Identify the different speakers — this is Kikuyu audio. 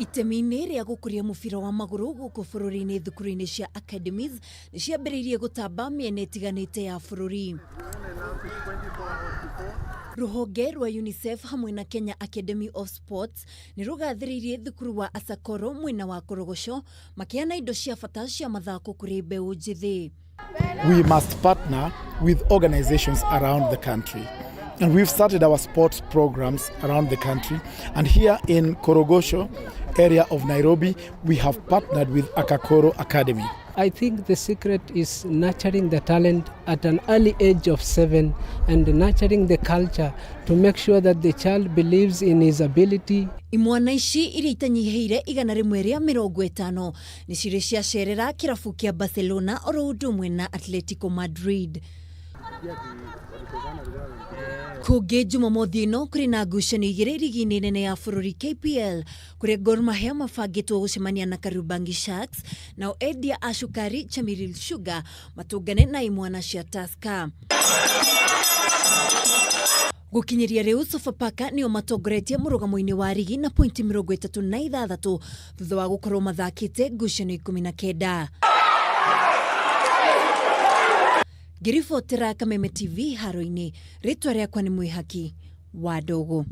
Speaker 1: Itemi-inĩ rĩa gũkũria mũbira wa magũrũ gũkũ bũrũri-inĩ thukuru-inĩ cia academies nĩ ciambĩrĩirie gũtamba mĩena ĩtiganĩte ya bũrũri. Rũhonge rwa UNICEF hamwe na Kenya Academy of Sports nĩ rũgathĩrĩirie thukuru wa Asakoro mwena wa Korogoco makĩheana indo cia bata cia mathako kũrĩ mbeũ njĩthĩ.
Speaker 2: We must partner with organizations around the country. And we've started our sports programs around the country. And here in Korogocho area of Nairobi, we have partnered with Acakoro Academy.
Speaker 3: I think the secret is nurturing the talent at an early age of 7 and nurturing the culture to make sure that the child believes in his ability.
Speaker 1: Imwana ici iria itanyihĩire 150 nĩ cirĩ ciacerera kĩrabu kĩa Barcelona oro ũndũ ũmwe na Atletico Madrid. Kũngĩ Jumamothi ĩno kũrĩ na ngucanio igĩrĩ rigi-inĩ nene ya bũrũri KPL kũrĩa Gor Mahia mabangĩtwo gũcemania na Kariobangi Sharks nao endia a cukari Chemelil Sugar matũngane na imwana cia Tusker. Gũkinyĩria rĩu Sofapaka nĩo matongoretie mũrũgamo-inĩ wa rigi na pointi 36 thutha wa gũkorwo mathakĩte ngucanio 19. Ngĩribotera Kameme TV haro-inĩ, rĩtwa rĩakwa nĩ Mwĩhaki wa Ndogo.